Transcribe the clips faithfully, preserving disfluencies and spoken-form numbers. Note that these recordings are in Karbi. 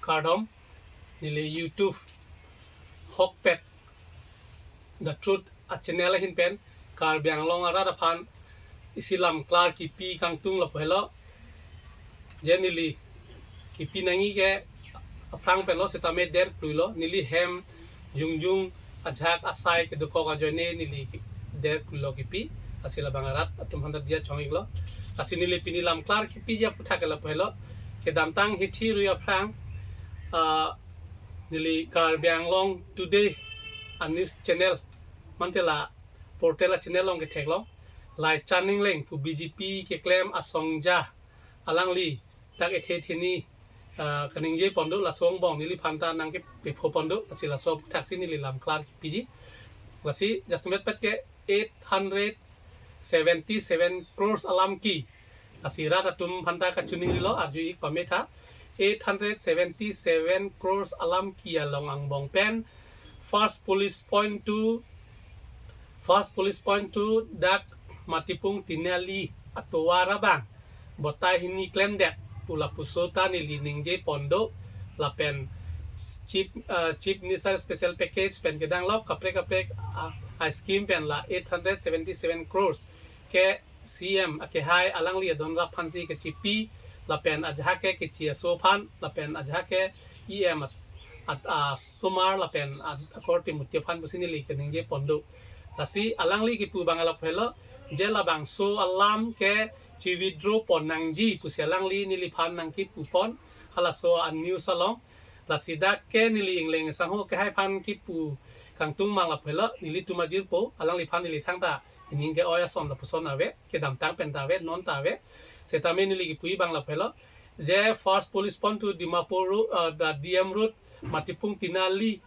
Kardom, neli YouTube Hokpet The Truth a channel ahin pen Karbi Anglong arat aphan isi lamklar kipi kangtung lapu helo. Je neli kipi nangji ke aphrang pen lo, setame der klui lo, neli hem jongjong ajahak asai kedokok ajoine neli der klui lo kipi, lasi labang arat atum aphan ta diya chong-ik lo. Lasi neli pini lamklar kipi aputhak ke lapu helo. Kedamtang hithi rui aphrang, ah, neli Karbi Anglong Today a news channel, mate la portal a channel along ketheklong, Laichan Engleng pu B J P keklem asongja alangli dak ethe theni, ah, kaningje pon do, laso angbong neliphan ta nangkepepho pon do, lasi laso aputhaksi neli lamklar kipiji. Lasi jasemet pet ke eight hundred seventy seven crores alam ke. Lasi rat atum aphan ta kachiningri lo, arju-ik pame tha. Eight hundred seventy seven crores alam ke along angbong pen first police point to, first police point to dak Matipung Tinali atovar abang batai hini klemdet pu lapuson ta neli ningje pon do, lapen Chief, eh, Chief Minister Special Package pen kedang lo, kaprek kaprek, ah, a scheme pen la eight hundred seventy seven crores ke C M akehai alangli adon rap aphansi kechipi, lapen ajahak ke kechi aso aphan, lapen ajahak ke E M at, at, ah, asomar, lapen at, akorte muti aphan pusi neli kaningje pon do. Lasi alangli kipu abang lapu helo, je labangso alam ke chi-withdraw pon nangji pusi alangli neliphan nangkipu pon, halaso a news along. Lasi dak ke neli Engleng Sangho akehai aphan kipu kangtung abang lapu helo, nelitum ajirpo, alangliphan neli thangta ining ke-oi ason lapuson ave, kedamtang pen ta ave, non ta ave. Setame neli kipuji abang lapu helo, je first police point to Dimapur Road, ah, the D M Road, Matipung Tinali,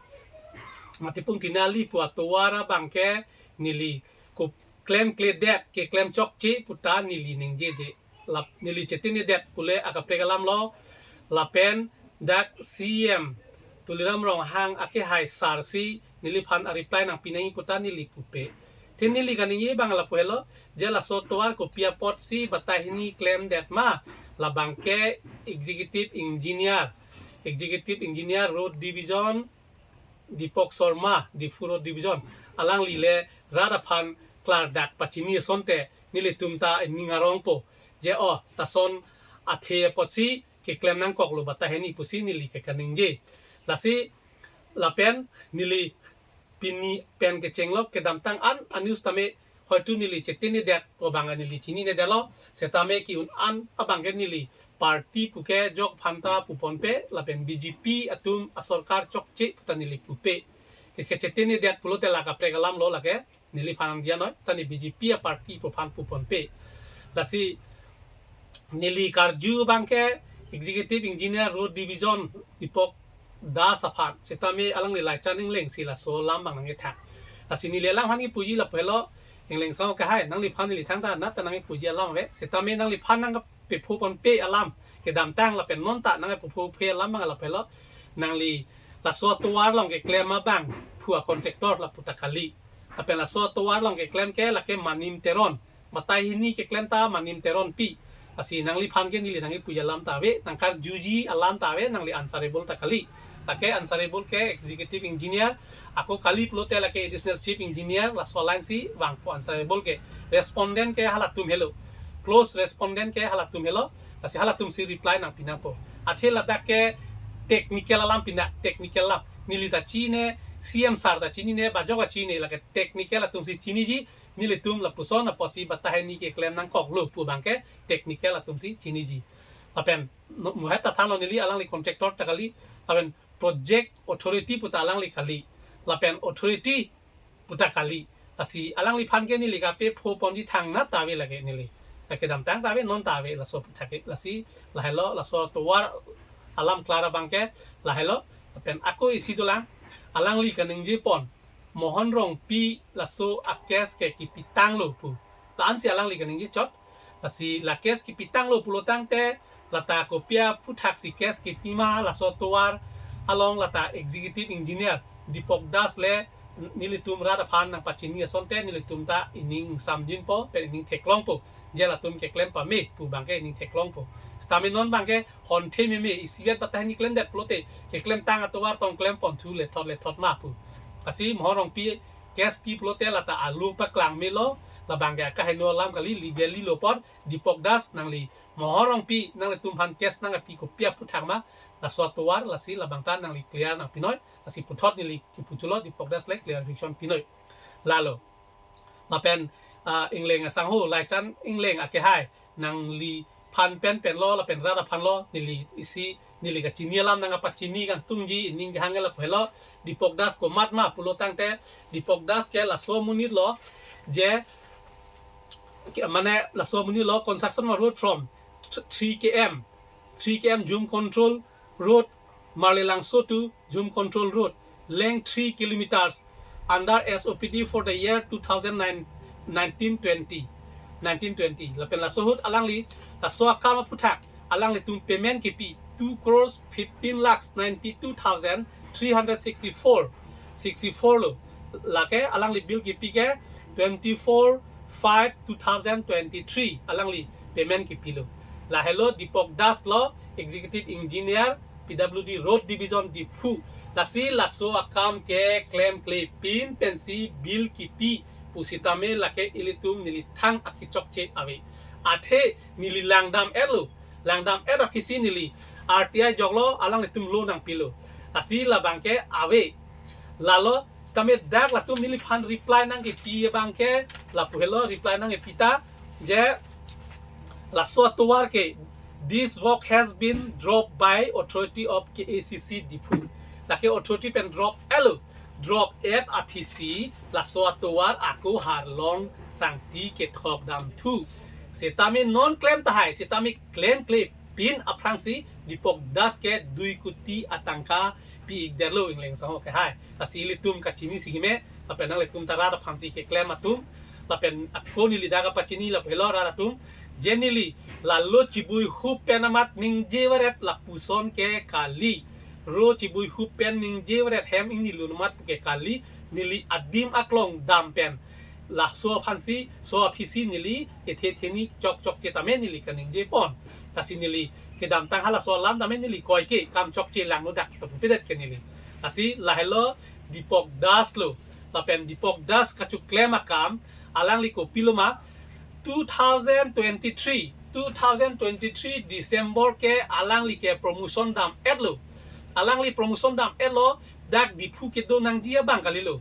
Matipung Tinali pu atovar abang ke neli ko klemkledet, keklem chokche pu ta neli ningjeje. Lap, neli chetenedet pule akaprek alam lo, lapen dak C M Tuliram Ronghang akehai sar si neliphan a reply nangpi nangji pu ta neli pupe. Te neli kaningje abang lapu helo, je laso atovar kopi apotsi batai hini klemdet ma, labang ke executive engineer, executive engineer road division, Deepak Sharma, Diphu Road Division, alangli le rat aphan klardak pachini asonte nelitum ta ining arongpo, je o lason athe apotsi keklem nangkoklo batai hini pusi neli ke kaningje. Lasi lapen neli pini pen kecheng lo, kedamtang an a news tame hoitu neli chetenedet, o abang neli chininedetlo, setame ke-un an abang ke neli party pu ke jok aphan ta pu ponpe, lapen B J P atum asorkar chokche pu ta neli pupe. Ke, kechetenedet pulote la kaprek alam lo lake, neliphan diya noi, ta ne B J P a party pu aphan pu ponpe. Lasi neli karju abang ke executive engineer road division Deepak Das aphan, setame alangli Laichan Engleng si laso alam abang nangkethak. Lasi neli alam aphan kipuji lapu helo, Engleng Sangho akehai, nangliphan neli thangta nat ta nangkipuji alam ave, setame nangliphan nangkepepho ponpe alam, kedamtang lapen non ta nangkepephope alam abang lapu helo, nangli laso atovar along keklem abang phu a contractor lapu ta kali. Lapen laso atovar along keklem ke lake Manim Teron. Batai hini keklem ta Manim Teronpi. Lasi nangliphan ke neli nangkipuji alam ta ave, nangkarjuji alam ta ave, nangli answerable ta kali. Lake answerable ke executive engineer, ako kali pulote lake additional chief engineer, laso a-line si vangpo answerable ke. Respondent ke halatum helo. Close respondent ke halatum helo. Lasi halatum si reply nangpi nangpo. Athe ladak ke technical alam pinang, technical alam. Neli ta chine, C M sar ta chinine, bajok ta chine, lake technical atum si chiniji, nelitum lapuson apotsi batai hini keklem nangkoklo pu abang ke technical atum si chiniji. Lapen no, muhet ta thanlo neli alangli contractor ta kali, lapen project authority pu ta alangli kali, lapen authority pu ta kali. Lasi alangliphan ke neli kapepho ponji thangnat ta ave lake neli. Lake kedamtang ta ave, non ta ave, laso aputhak ke. Lasi lahelo, laso atovar alam klar abang ke lahelo. Lapen ako isi dolang, alangli kaningje pon, Mohan Rongpi laso a-case ke kipitanglo pu. La-ansi alangli kaningje chot. Lasi la case kipitanglo pulo tangte, lata kopi aputhaksi case kipima, laso atovar along lata executive engineer Deepak Das le nelitum rat aphan nangpachini asonte nelitum ta ining samjinpo pen ining theklongpo. Je latum keklem pame pu abangke ining theklongpo. Sitame non abangke honthe meme isivet patah ni klemdet pulote keklemtang atovar tong klem ponthu lethot lethot ma pu. Lasi Mohor Rongpi case pi pulote lata alu paklang melo, labangke akaheno alam kali, legally lo apot. Deepak Das nangli Mohor Rongpi nanglitum aphan case nangkepi kopi aphuthak ma, laso atovar lasi labang ta nangli clear nangpinoi. Lasi puthot neli kipu thulo, Deepak Das le clarification pinoi. Lalo. Lapen, ah, Ingleng asangho, Laichan Ingleng akehai, nangliphan pen penlo, lapen rat aphanlo, neli isi, neli kachini alam nangkapachini kangtungji, ining kehang ke lapu helo, Deepak Das komat ma pulo tangte, Deepak Das ke laso amonit lo, je, ke, mane laso amonit lo construction road from three K M, three K M Jum Control Road, Marlelangso to Jum Control Road, length three kilometers under S O P D for the year two thousand nine, nineteen twenty, nineteen twenty. Lapen laso ahut alangli, laso akam aphuthak, alanglitum payment kepi two crores fifteen lakhs ninety-two thousand three hundred sixty-four, sixty-four lo. Lake alangli bill kepi ke twenty-four five two thousand twenty-three alangli payment kepilo. Lahelo Deepak Das lo, Executive Engineer, P W D Road Division Diphu. Lasi laso akam ke klemklepin pensi bill kepi pusitame lake ilitum neli thang akechokche ave. Athe neli langdam-etlo, langdam-et aphisi neli R T I joklo, alanglitum lo nangpilo. Lasi labangke ave. Lalo sitame dak latum neliphan reply nangkepi abangke, lapu helo reply nangkepi ta, je laso atovar ke, "This work has been dropped by authority of K A C C Diphu." Lake authority pen drop-etlo, drop-et aphisi laso atovar ako harlong sangti kethok damthu. Sitame non klem tahai, sitame klemklepin aphrangsi Deepak Das ke dui koti atangka pi-ikdetlo Ingleng asangho kehai. Lasi ilitum kachini si keme, lapen nanglitum ta rat aphansi keklem atum, lapen ako neli dak kapachini lapu helo rat atum, je neli la lo chibui hup pen amat ningje varet lapuson ke kali. Lo chibui hup pen ningje varet hem ingni lun amat pu ke kali, neli adim aklong dam pen, laso aphansi, so aphisi neli ethe theni chokchokche tame neli kaningje pon. Lasi neli kedamtang halaso alam tame neli koike kam chokche langno dak to pupedet ke neli. Lasi lahelo Deepak Das lo. Lapen Deepak Das kachoklem akam, alangli kopilo ma, two thousand twenty-three, two thousand twenty-three December ke alangli ke promotion dam-etlo. Alangli promotion dam-etlo, dak Diphu kedo nangji abang kalilo.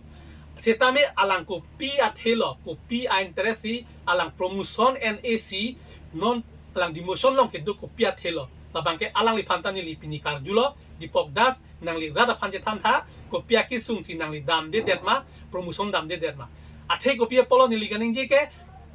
Sitame alang kopi athelo, kopi a-interest si alang promotion N A C, non alang demotion along kedo kopi athelo. Labangke alangliphan ta neli pini karjulo, Deepak Das, nangli rat aphan chethan tha, kopi akesung si nangli damdedet ma, promotion damdedet ma. Athe kopi apotlo neli kaningje ke,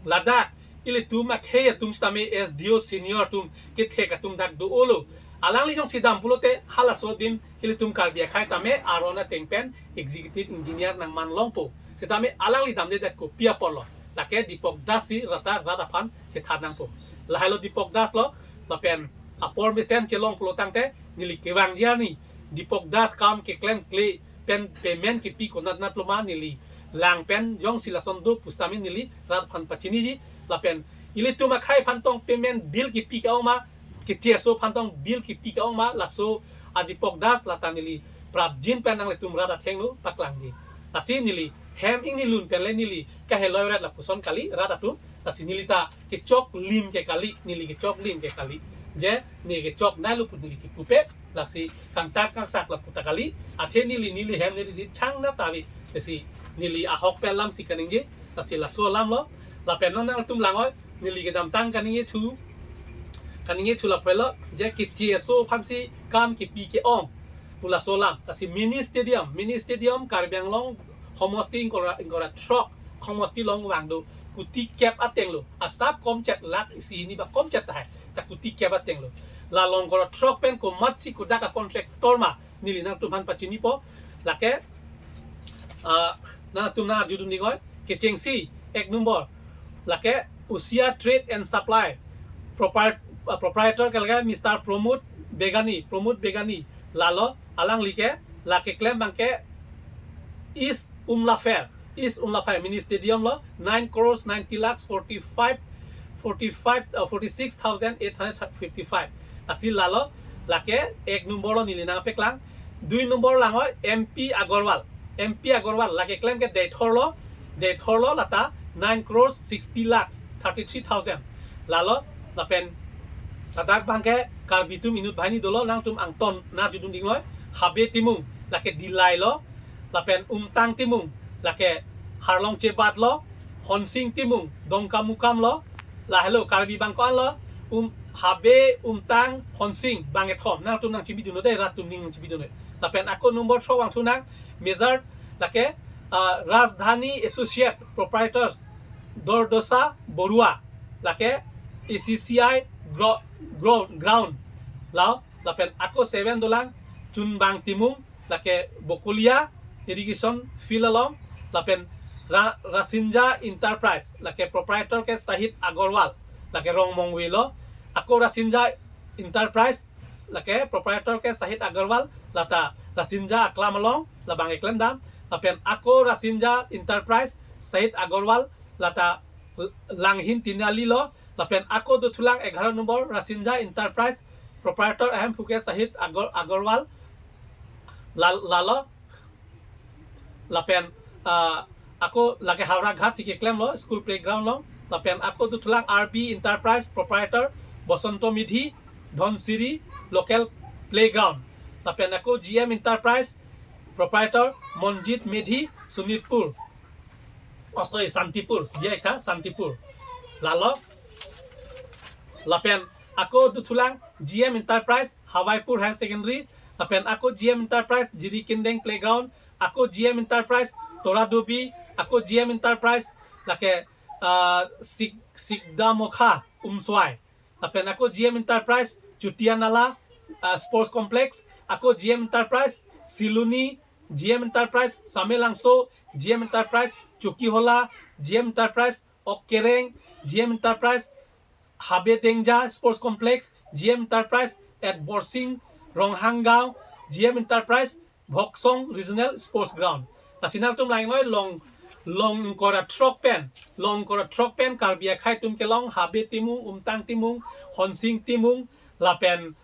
ladak ilitum akhei atum sitame S D O senior atum kethek atum dak do-olo. Alangli jongsi dam pulote halaso adim ilitum Karbi akhei tame aron ateng pen executive engineer nangman longpo. Sitame alangli damdedet kopi apotlo. Lake Deepak Das si rat a-, rat aphan chethan nangpo. Lahelo Deepak Das lo, lapen apor mesen chelong pulo tangte neli kevangji arni Deepak Das kam keklemkle pen payment kepi konatnat lo ma neli lang pen jongsi lason do pusitame neli rat aphan pachiniji. Lapen ilitum akhei aphan tong payment bill kepi ke-ong ma, keche aso aphan tong bill kepi ke-ong ma, laso a-Deepak Das lata neli prapjin pen nanglitum rat athengno paklangji. Lasi neli hem ingni lun pen le neli kaheloi ret lapuson kali rat atum. Lasi neli ta kechoklim ke kali, neli kechoklim ke kali. Je neli kechoknei lo pu neli chipupe, lasi kangtap kangsak lapu ta kali. Athe neli, neli hem neli di chang na tavi. Lasi neli ahok pen alam si kaningje, lasi laso alam lo. Lapen non nangtum lang-oi, neli kedamtang kaningjethu, kaningjethu lapu helo, je keche aso aphansi kam kepi ke-ong pu laso alam. Lasi mini stadium, mini stadium Karbi Anglong homosti ingkoi ra, ingkoi ra throk homosti along vang do, kuti kep ateng lo, asap komchet, lakh isi hini ba komchet tahai, sa kuti kep ateng lo. La along ingkoi ra throk pen komatsi kodak a-contractor ma, neli nangtum aphan pachinipo. Lake, ah, nangtum nang arjudun iknoi, kechengsi, ek number, lake Usia Trade and Supply, propri-, ah, proprietor ke lake Mister Pramod Begani, Pramod Begani, lalo, alangli ke, la keklem abang ke East Umlafer, East Umlafer Mini Stadium lo, nine crores ninety lakhs forty-five, forty-five, uh, forty-six thousand eight hundred fifty-five. Lasi lalo, lake ek number lo neli nangpeklang. Dui number lang oi, M P Agarwal. M P Agarwal, lake klem ke Deithor lo, Deithor lo lata nine crores sixty lakhs thirty-three thousand. Lalo, lapen ladak abangke Karbi atum inut banghini dolo, nangtum angton narjudun ding loi. Habe Timung, lake Dillai lo, lapen Umtang Timung, lake Harlong Chebat lo, Honsing Timung, Dongkamukam lo, lahelo Karbi abang ko-an lo, um, Habe, Umtang, Honsing, bang kethom, nangtum nangchibidun noi dei, rat atum ning nangchibidun noi. Lapen ako number throk vangthu nang, Major, lake, ah, Rajdhani Associate Proprietors, Dordosa Borua, lake A C C I gro-, gro-, ground, lao, lapen ako seven dolang, Chunbang Timung, lake Bokolia Irrigation Field along, lapen Ra-, Rasinja Enterprise, lake proprietor ke Sahit Agarwal, lake Rongmongve lo, ako Rasinja Enterprise, lake proprietor ke Sahit Agarwal, lata Rasinja aklam along, labang eklem dam, lapen ako Rasinja Enterprise, Sahit Agarwal, lata Langhin Tiniali lo, lapen ako dothulang egharo number Rasinja Enterprise, proprietor ahemphu ke Sahit Agar-, Agarwal, lal-, lalo, lapen, ah, ako lake Howraghat si keklem lo, school playground lo, lapen ako dothulang R B Enterprise, proprietor Bosanto Medhi, Dhansiri local playground, lapen ako G M Enterprise, proprietor Monjit Medhi, Sonitpur. Oh, sorry, Santipur. Dia ikha, Santipur. Lalo. Lapen ako dothulang G M Enterprise, Hawaipur Higher Secondary. Lapen ako G M Enterprise, Jirikindeng Playground. Ako G M Enterprise, Toradobi. Ako G M Enterprise, lake, ah, Sik-, Sikdamokha, Umswai. Lapen ako G M Enterprise, Chutia Nala, ah, Sports Complex. Ako G M Enterprise, Siluni, G M Enterprise, Samelangso, G M Enterprise, Chokihola, G M Enterprise, Okkereng, G M Enterprise, Habe Dengja Sports Complex, G M Enterprise at Borsing, Ronghanggaon, G M Enterprise, Bhoksong Regional Sports Ground. Lasi nangtum lang noi long, long ingkoi ra throk pen, long ingkoi ra throk pen Karbi akhei atum kelong, Habe Timung, Umtang Timung, Honsing Timung, lapen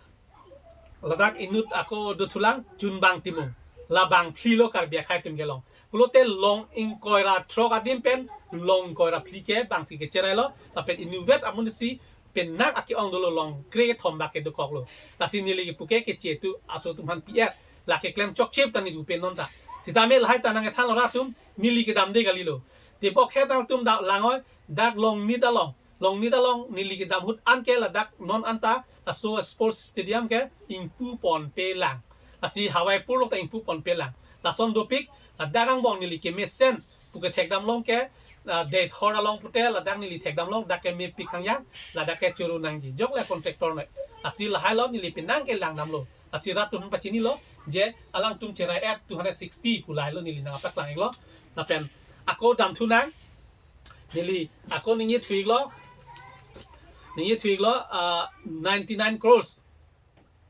ladak inut ako dothulang Chunbang Timung. Labang phli lo Karbi akhei atum kelong. Pulote long ingkoi ra throk adim pen long ingkoi ra phli ke bangsi kecherai lo. Lapen inutvet amonit si penang ake-ong dolo, long kre kethom bak ke dokok lo. Lasi neli kepu ke keche tu aso atum aphan pi-et. Lake klem chokche ta neli pen non ta. Sitame lahai ta nangkethan lo rat atum, neli kedamde kalilo. Tebok het nangtum da lang noi, dak Longnit along. Longnit along neli kedam ahut an ke ladak non anta laso sports stadium ke ingpu ponpe lang. Lasi Hawaipur along ta ingpu ponpe lang. Lason dopik, ladak angbong neli kemesen pu kethekdam long ke, ah, Deithor along pute ladak neli thekdam long, dak ke mepik hangyang, ladak ke choro nangji. Jok le contractor noi. Lasi lahai lo neli penang kelang damlo. Lasi rat atum pachini lo, je alangtum cherai-et two hundred sixty pu lahai lo neli nangpaklang iklo. Lapen ako damthu nang, neli ako ningje thu iklo, ningje thu iklo, ah, ninety-nine crores.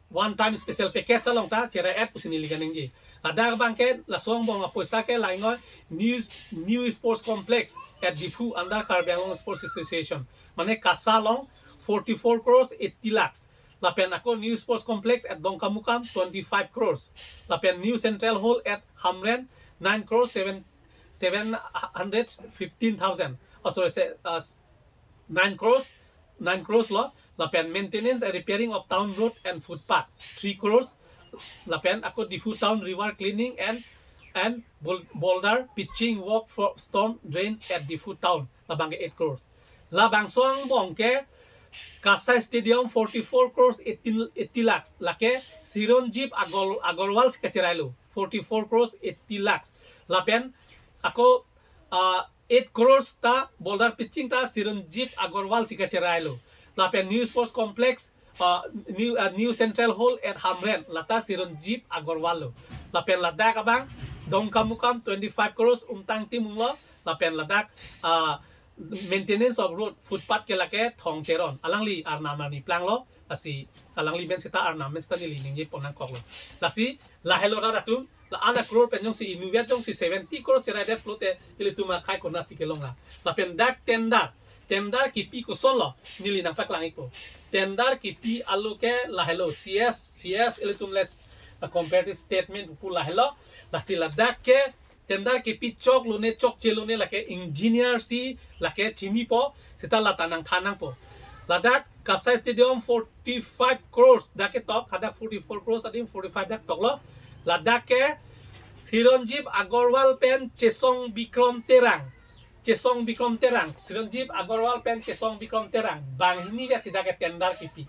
One time special package along ta cherai-et pusi neli kaningje. Ladak abang ke laso angbong apoisa ke lang noi, new, new sports complex at Diphu under Karbi Anglong Sports Association. Mane KASA along forty-four crores eighty lakhs. Lapen ako new sports complex at Dongkamukam twenty-five crores. Lapen new central hall at Hamren nine crores seven, seven hundred fifteen thousand. Oh, sorry, se-, uh, nine crores, nine crores lo. Lapen maintenance and repairing of town road and footpath, three crores. Lapen ako Diphu town river cleaning and, and bol-, boulder pitching work for storm drains at Diphu town, labang ke eight crores. Labangso angbong ke KASA Stadium forty-four crores eighteen, eighty lakhs. Lake Chiranjeev Agol-, Agarwal si kacherai lo, forty-four crores eighty lakhs. Lapen ako, ah, eight crores ta boulder pitching ta Chiranjeev Agarwal si kacherai lo. Lapen new sports complex, ah, new, ah, new central hall at Hamren, lata Chiranjeev Agarwal lo. Lapen ladak abang Dongkamukam twenty-five crores, Umtang Timung lo. Lapen ladak, ah, maintenance of road, footpath ke lake Thong Teron. Alangli arnam arni planglo, lasi alangli pen seta arnam pen seta neli ningje pon nangkoklo. Lasi lahelo rat atum, la-an a crore pen jongsi inutvet jongsi seventy crore cherai det pulote ilitum akhai konatsi kelong la. Lapen dak tender, tender kipi kosonlo, neli nangpaklang-ikpo. Tender kipi alo ke lahelo, C S, C S ilitum les, uh, comparative statement pu lahelo, lasi ladak ke tender kipi choklo ne chokchelo ne lake engineer si lake chinipo, seta lata nangthan nangpo. Ladak Kasai Stadium forty-five crores dak ketok, hadak forty-four crores adim forty-five dak toklo. Ladak ke Chiranjeev Agarwal pen Chesong Bikrom Terang. Chesong Bikrom Terang. Chiranjeev Agarwal pen Chesong Bikrom Terang. Banghini vet si dak ke tender kipi.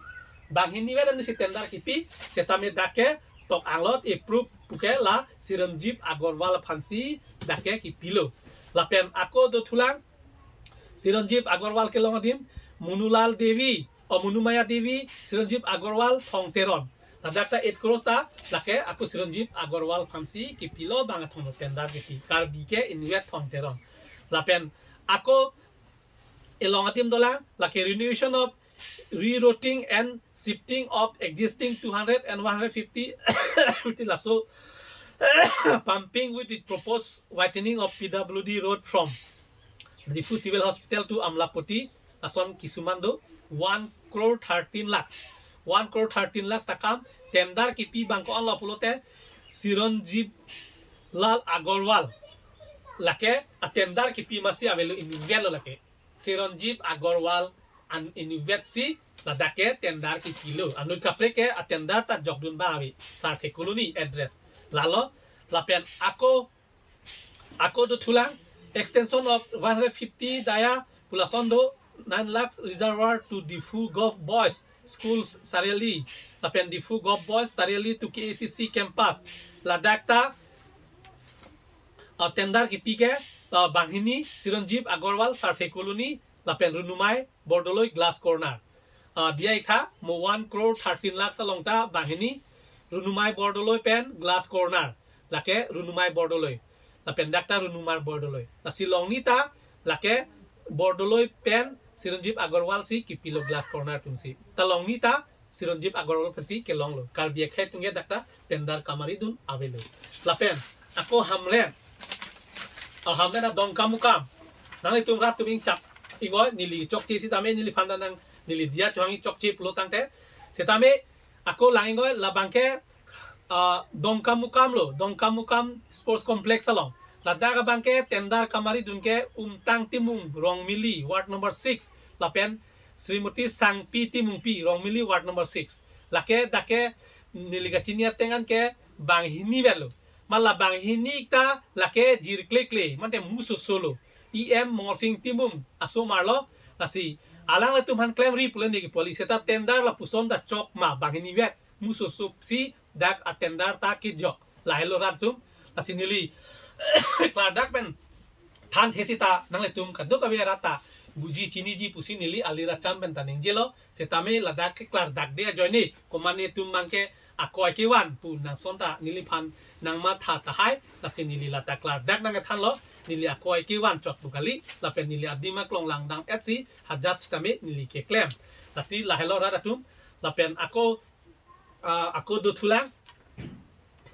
Banghini vet ansi tender kipi. Setame dak ke tok anglot approve puke la Chiranjeev Agarwal aphansi dak ke kipilo. Lapen ako dothulang Chiranjeev Agarwal kelong adim, Monulal Devi, o Monumaya Devi, Chiranjeev Agarwal, Thong Teron. Ladak ta eight crores ta, lake ako Chiranjeev Agarwal aphansi kipilo bang athong tender kipi. Karbi ke inutvet Thong Teron. Lapen ako elong adim dolang, lake renovation of rerouting and shifting of existing two hundred and one hundred fifty laso pumping with the proposed widening of P W D road from Diphu Civil Hospital to Amlapatti, lason kisuman do, one crore thirteen lakhs. One crore thirteen lakhs akam, tender kipi bang ko-anlo pulote, Chiranjeev Lal Agarwal. Lake, a tender kipi masi avelo inutvetlo lake. Chiranjeev Agarwal an inutvet si ladak ke tender kipilo. Anut kaprek ke a tender ta jokdun ba ave. Sarthe Colony address. Lalo lapen ako, ako dothulang extension of one hundred fifty dia pu lason do, nine lakhs reservoir to Diphu Govt Boys Schools Chariali. Lapen Diphu Govt Boys Chariali to K A C C campus. Ladak ta uh, tender kipi ke, uh, banghini Chiranjeev Agarwal Sarthe Colony lapen Runumai Bordoloi Glass Corner. Uh, dia-ik tha mo one crore thirteen lakhs along ta banghini Runumai Bordoloi pen Glass Corner. Lake Runumai Bordoloi. Lapen dak ta Runumai Bordoloi. Lasi longni ta lake Bordoloi pen Chiranjeev Agarwal si kipilo Glass Corner atumsi. Ta longni ta Chiranjeev Agarwal aphansi kelonglo. Karbi akhei atum ke dak ta tender kamaridun avelo. Lapen ako Hamren. A Hamren a Dongkamukam. Nanglitum rat atum ingchap-ik oi, neli chokche sitame neliphan ta nang neli dia chohang-ik chokche pulo tangte. Sitame ako lang-ik oi, labang ke, ah, Dongkamukam lo, Dongkamukam Sports Complex along. Ladak abang ke tender kamaridun ke Umtang Timung, Rongmili, Ward number six, lapen Srimati Sangpi Timungpi, Rongmili, Ward number six. Lake dak ke neli kachini ateng an ke banghini vet lo. Ma la banghini ta lake jirklekle, mate musoso lo. E M Mongalsing Timung asomar lo, lasi alanglitum aphan klemri pulo neli kipu kali, seta tender lapuson ta chok ma banghini vet, musoso si dak a tender ta kejok. Lahelo rat atum, lasi neli klardak pen thanthe seta nanglitum kadokave arat ta buji chiniji pusi neli alir acham pen ta ningjelo, sitame ladak ke klardak de ajoine, komat netum abang ke akoi kevan pu nangson ta neliphan nangmatha tahai, lasi neli lata klardak nangkethanlo, neli akoi kevan chot pu kali, lapen neli adim aklong langdam-et si hajat sitame neli keklem. Lasi lahelo rat atum, lapen ako, ah, ako dothulang,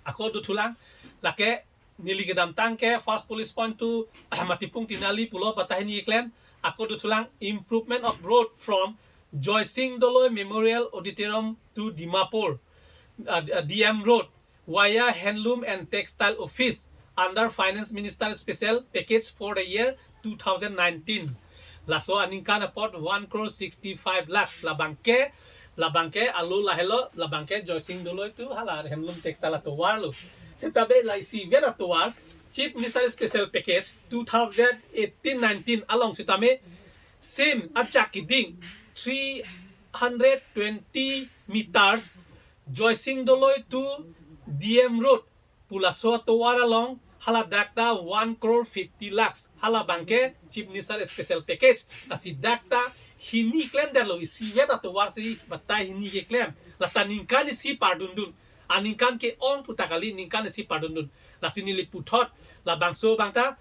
ako dothulang, lake neli kedamtang ke first police point to Matipung Tinali pulo, patahini keklem, ako dothulang improvement of road from Joysing Doloi Memorial Auditorium to Dimapur, uh, D M Road via Handloom and Textile Office under Finance Minister Special Package for the year two thousand nineteen. Laso aningkan apot one crore sixty-five lakhs. Labang ke, labang ke alo lahelo, labang ke Joysing Doloi to hala Handloom Textile atovar lo. Sitame la isivet atovar, Chief Minister Special Package two thousand eighteen nineteen along sitame same ajak keding three hundred twenty meters Joysing Doloi to D M Road pu laso atovar along hala dak ta one crore fifty lakhs. Halabang ke Chief Minister Special Package. Lasi dak ta hini klemdetlo, isivet atovar si batai hini keklem. Lata ningkan isi pardundun. Aningkan ke-ong pu ta kali, ningkan isi pardundun. Lasi neli puthot labangso abang ta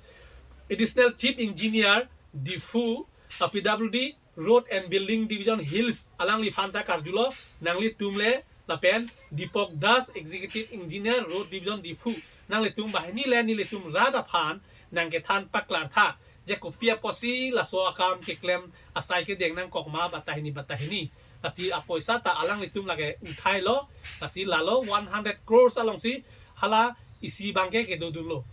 Additional Chief Engineer Diphu, uh, P W D, Road and Building Division Hills, alangliphan ta karjulo, nanglitum le lapen Deepak Das, Executive Engineer, Road Division, Diphu, nanglitum banghini le nelitum rat aphan nangkethan paklar tha, je kopi apotsi laso akam keklem asai kedeng nangkok ma, batahini batahini. Lasi apoisa ta alanglitum lake uthailo, lasi lalo one hundred crores alongsi hala isi abangke kedodunlo.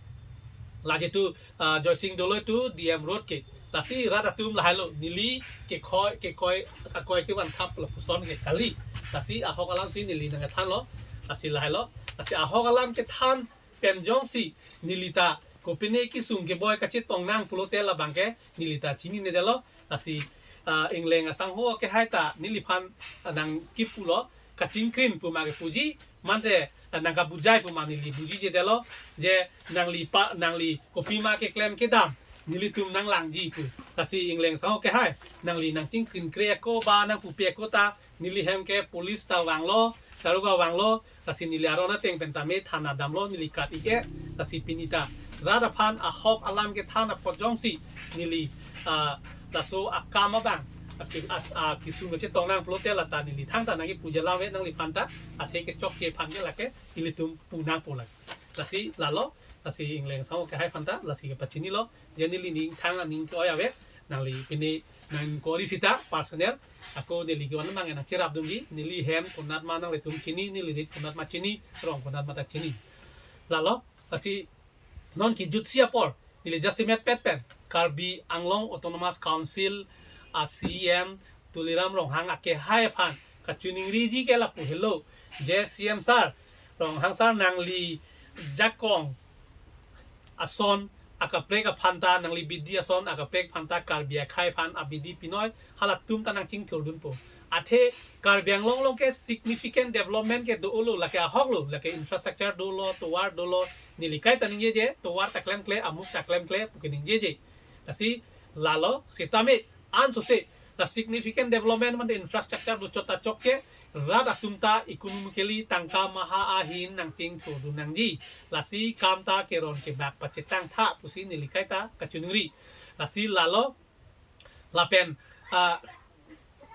La jitu, ah, Joysing Doloi to D M Road ke. Lasi rat atum lahailo, neli kekoi, kekoi, akoi kevan thap lapuson ke kali. Lasi ahok alamsi neli nangkethanlo. Lasi lahailo. Lasi ahok alam kethan pen jongsi neli ta kopine kesung keboi kachetong nang pulote labangke neli ta chininedetlo. Lasi, ah, Ingleng asangho akehai ta neliphan, ah, nangkipulo, kachingkrin pu ma kepuji, mante, ah, nangkabujai pu ma neli bujijedetlo, je nangli pa, nangli kopima keklem kedam nelitum nanglangji pu. Lasi Ingleng asangho akehai, nangli nangchingkrinkre ako ba nangpupe ako ta, neli hem ke police ta vanglo, daroga vanglo, lasi neli aron ateng pen tame thana damlo, neli kat-ik-e, lasi pini ta rat aphan ahok alam kethan apot jongsi neli, ah, laso akam abang, aki-, as-, ah, kesung kachetong nang pulote lata neli thangta nangkipuji alam ave nangliphan ta, athe kechokche aphan ke lake ilitum pu nangpo lake. Lasi lalo, lasi Ingleng asangho akehai aphan ta lasi kepachinilo, je neli ning thang aning ke-oi ave, nangli pini nang kori sita personal, ako neli kevan mang nangcherapdunji, neli hem konat ma nanglitum chini, neli rit konat ma chini, rong konat ma ta chini. Lalo, lasi non kejutsi apor, neli jasemet pet pen, Karbi Anglong Autonomous Council a C E M Tuliram Ronghang akehai aphan kachiningriji ke lapu helo, je C E M sir, Ronghang sir, nangli jakong ason akaprek aphan ta, nangli bidi ason akaprek aphan ta Karbi akhei aphan abidi pinoi halatum ta nangchingthurdunpo. Athe Karbi Anglong along ke significant development ke dolo, lake ahok lo, lake infrastructure dolo, tovar dolo, neli kaita ningjeje, tovar ta klemkle, amuk ta klemkle pu keningjeje. Lasi lalo sitame ansose la significant development mate infrastructure do chot ta chokche, rat atum ta economically tangka maha ahin nangchingthurdun nangji. Lasi kam ta keron kebak pachetang tha pusi neli kaita kachiningri. Lasi lalo lapen, ah,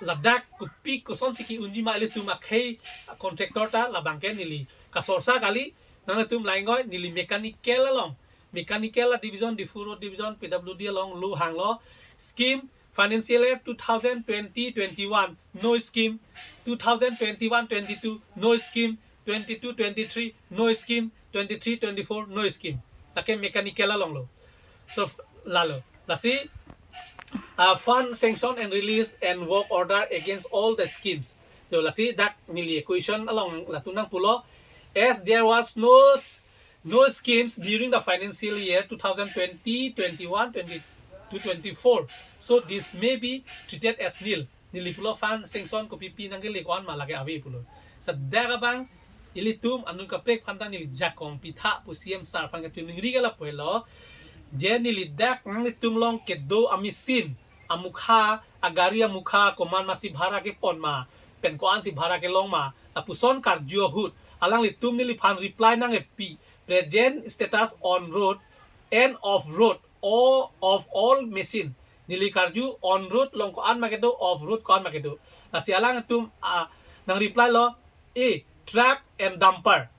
ladak kopi kosonsi ke-unji ma ilitum akhei contractor ta, labangke neli kasorsa kali, nanglitum laingoi, neli mechanical along, mechanical a division, Diphu Road Division, P W D along lo hanglo, scheme financial year two thousand twenty twenty-one, no scheme, two thousand twenty-one twenty-two, no scheme, twenty-two twenty-three, no scheme, twenty-three twenty-four, no scheme. Lake mechanical along lo. So, f-, lalo. Lasi, uh, fund sanction and release and work order against all the schemes. Jo, lasi dak neli question along latum nangpulo. As there was no s-, no schemes during the financial year two thousand twenty, twenty-one, twenty-two, twenty-four, so this may be treated as nil. Neli pulo fund sanction kopipi nangkele ko-an ma lake ave pulo. Seta dak abang ilitum anut kaprek aphan ta neli jakong pitha pu C E M sir aphan kachiningri ke lapu helo. Je neli dak nanglitum along kedo a-machine, amukha, agari amukha, komat masi bhara kepon ma, pen ko-ansi bhara kelong ma, lapuson karju ahut alanglitum neliphan reply nangkepi, present status on road and off road, all of all machine. Neli karju on road along ko-an ma kedo, off road ko-an ma kedo. Lasi alangtum, ah, nangreply lo, a truck and dumper,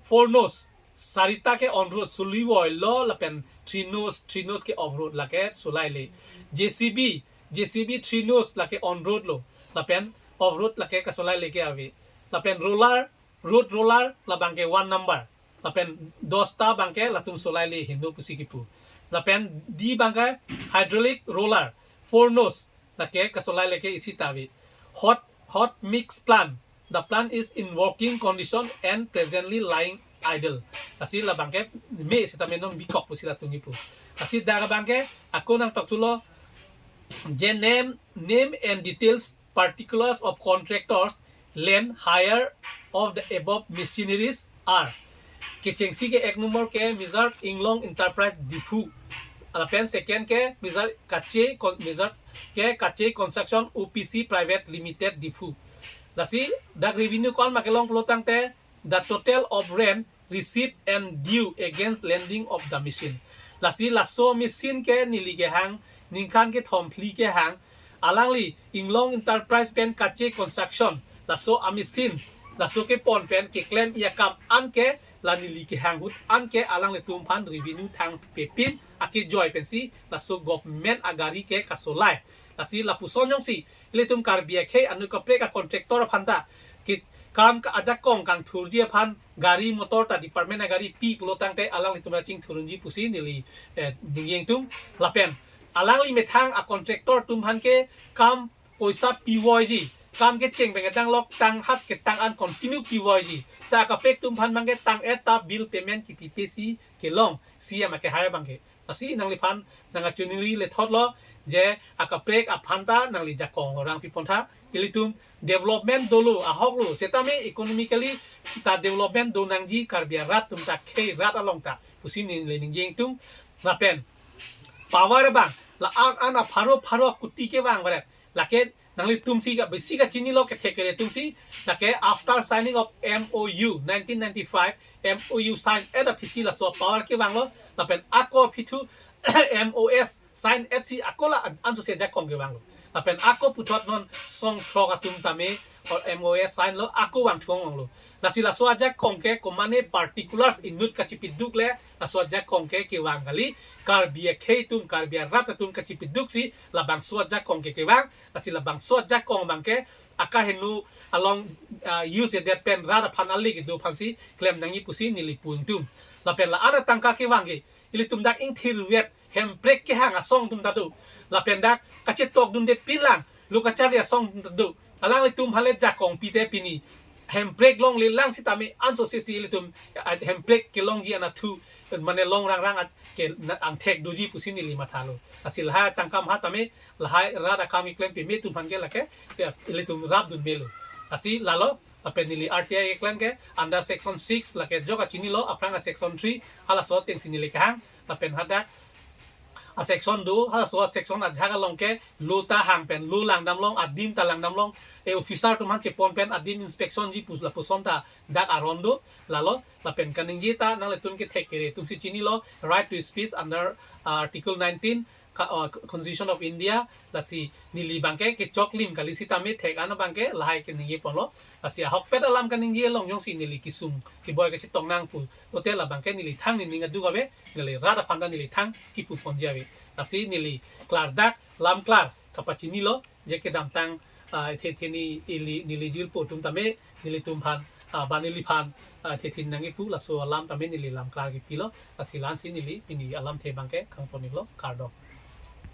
four nose, sarita ke on road, suli voilo, lapen three nose, three nose ke off road, lake solai le. J C B, J C B three nose lake on road lo, lapen off road lake kasolai le ke ave. Lapen roller, road roller, labangke one number. Lapen dosta abangke latum solai le heno pusi kipu. Lapen D abangke hydraulic roller, four nose, lake kasolai le ke isi ta ave. Hot, hot mix plant, the plant is in working condition and presently lying idle. Lasi labangke me sitame non bikok pusi latum kipu. Lasi dak abangke ako nangtok thulo, je name, name and details, particulars of contractors, land hire of the above machineries are. Kechengsi ke ek number ke Mister Inglong Enterprise Diphu. Lapen second ke Mister Kache Con-, Mister ke Kache Construction O P C Private Limited Diphu. Lasi dak revenue ko-an ma kelong pulo tangte, the total of rent received and due against lending of the machine. Lasi laso machine ke neli kehang ningkan kethom phli kehang, alangli Inglong Enterprise pen Kache Construction laso a-machine laso kepon pen keklem-i akam anke la neli kehang ahut anke alanglitum aphan revenue thangpepin akejoi pensi laso government agari ke kasolai. Lasi lapuson jongsi ilitum Karbi akhei anut kaprek a-contractor aphan ta ke kam ka ajakong kangthurji aphan gari motor ta department agari pi pulo tangte alanglitum ta chingthur unji pusi neli, eh, ningje ingtung. Lapen alangli methang a-contractor atum aphan ke kam poisa pivoiji, kam kecheng pen kedang lok tang hat ketang an continue pivoiji. Sa kaprek atum aphan abangke tang-et ta bill payment kepipesi kelong, C M akehai abangke. Lasi nangliphan nangkachiningri lethotlo je akaprek aphan ta nangli jakong orang pipon tha. Ilitum development dolo, ahoklo, setame economically ta development do nangji Karbi arat atum ta khei rat along ta pusi neli ningje ingtung. Lapen power abang la an an apharo pharo kuti kevang varet. Lake nanglitumsi ka besi kachinilo kethek kere atumsi, lake after signing of M O U nineteen ninety-five, M O U sign-et aphisi laso power kevanglo, lapen ako aphi thu M O S sign-et si ako la an-, ansose ajakong kevanglo. Lapen ako puthot non song throk atum tame or M O S sign lo, ako vangthu-ong lo. Lasi laso ajakong ke komane particulars inut kachipiduk le laso ajakong ke kevang kali, Karbi akhei atum, Karbi arat atum kachipiduksi labangso ajakong ke kevang. Lasi labangso ajakong abangke akaheno along, ah, use-edet pen rat aphan ale kedo aphansi klem nangji pusi neli pu ingtung. Lapen la-an atangka kevang ke ilitum dak ingthirvet hemprek kehang asong atum ta do. Lapen dak kachetokdunde pinlang lo kacharli asong atum ta do. Alanglitum aphan le jakong pite pini hemprek longle lang sitame ansose si ilitum, ah, hemprek kelongji anatthu mane long rangrang at ke na-, angthek doji pusi neli mathalo. Lasi lahai atangka maha tame lahai rat akam keklem peme atum aphan ke lake, ya, ilitum rapdun melo. Lasi lalo, lapen neli R T I keklem ke under section six lake jok kachinilo, aphrang a-section three halaso atengsi neli kehang. Lapen hadak a-section do, halaso a-section ajahak along ke lo ta hang pen lo langdamlong, adim ta langdamlong, e officer atum aphan chepon pen adim inspection ji pus lapuson ta dak aron do. Lalo, lapen kaningje ta nanglitum kethek kere atumsi chinilo, right to speech under, uh, Article nineteen, ka-, uh, Constitution of India. Lasi neli abangke kechoklim kali sitame thek an abangke lahai kaningje ponlo. Lasi ahokpet alam kaningje along jongsi neli kesung keboi kachetong nang pulote labangke neli thang nening aduk ave, neli rat aphan ta neli thang kipu ponji ave. Lasi neli klardak lam klar kapachinilo, je kedamtang, ah, the the ni ili neli jirpo atum tame nelitum aphan, ah, ba neliphan, ah, the the nangkipu laso alam tame neli lam klar kipilo. Lasi la-ansi neli pini alamthe abangke kangponlo, kardom.